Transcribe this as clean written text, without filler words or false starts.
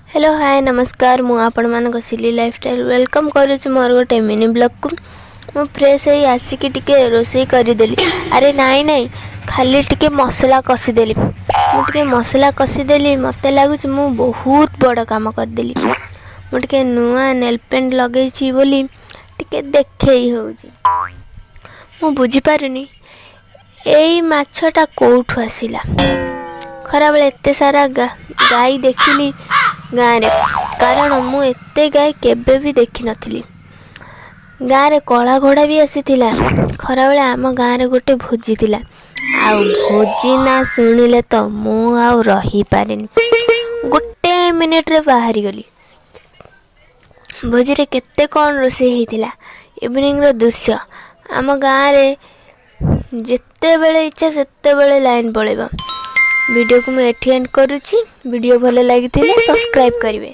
Hello, ହାଏ, ନମସ୍କାର। ମୁଁ ଆପଣମାନଙ୍କ ସିଲି ଲାଇଫଷ୍ଟାଇଲ୍ welcome କରୁଛି ମୋର ଗୋଟେ ମିନି ବ୍ଲଗ୍କୁ। ମୁଁ ଫ୍ରେଶ୍ ହେଇ ଆସିକି ଟିକେ ରୋଷେଇ କରିଦେଲି। ଆରେ ନାଇଁ ନାଇଁ, ଖାଲି ଟିକେ ମସଲା କଷିଦେଲି। ମୁଁ ଟିକେ ମସଲା କଷିଦେଲି, ମୋତେ ଲାଗୁଛି ମୁଁ ବହୁତ ବଡ଼ କାମ କରିଦେଲି। ମୁଁ ଟିକେ ନୂଆ ନେଲ୍ ପେଣ୍ଟ ଲଗେଇଛି ବୋଲି ଟିକେ ଦେଖେଇ ହେଉଛି। ମୁଁ ବୁଝିପାରୁନି, ଏଇ ମାଛଟା କେଉଁଠୁ ଆସିଲା? ଖରାବେଳେ ଏତେ ସାରା ଗାଈ ଦେଖିଲି ଗାଁରେ, କାରଣ ମୁଁ ଏତେ ଗାଈ କେବେ ବି ଦେଖିନଥିଲି। ଗାଁରେ କଳା ଘୋଡ଼ା ବି ଆସିଥିଲା। ଖରାବେଳେ ଆମ ଗାଁରେ ଗୋଟେ ଭୋଜି ଥିଲା। ଆଉ ଭୋଜି ନା ଶୁଣିଲେ ତ ମୁଁ ଆଉ ରହିପାରେନି, ଗୋଟେ ମିନିଟ୍ରେ ବାହାରିଗଲି। ଭୋଜିରେ କେତେ କ'ଣ ରୋଷେଇ ହେଇଥିଲା। ଇଭିନିଂର ଦୃଶ୍ୟ। ଆମ ଗାଁରେ ଯେତେବେଳେ ଇଚ୍ଛା ସେତେବେଳେ ଲାଇନ୍ ପଳେଇବ। ଭିଡ଼ିଓକୁ ମୁଁ ଏଠି ଏଣ୍ଡ କରୁଛି। ଭିଡ଼ିଓ ଭଲ ଲାଗିଥିଲେ ସବସ୍କ୍ରାଇବ୍ କରିବେ।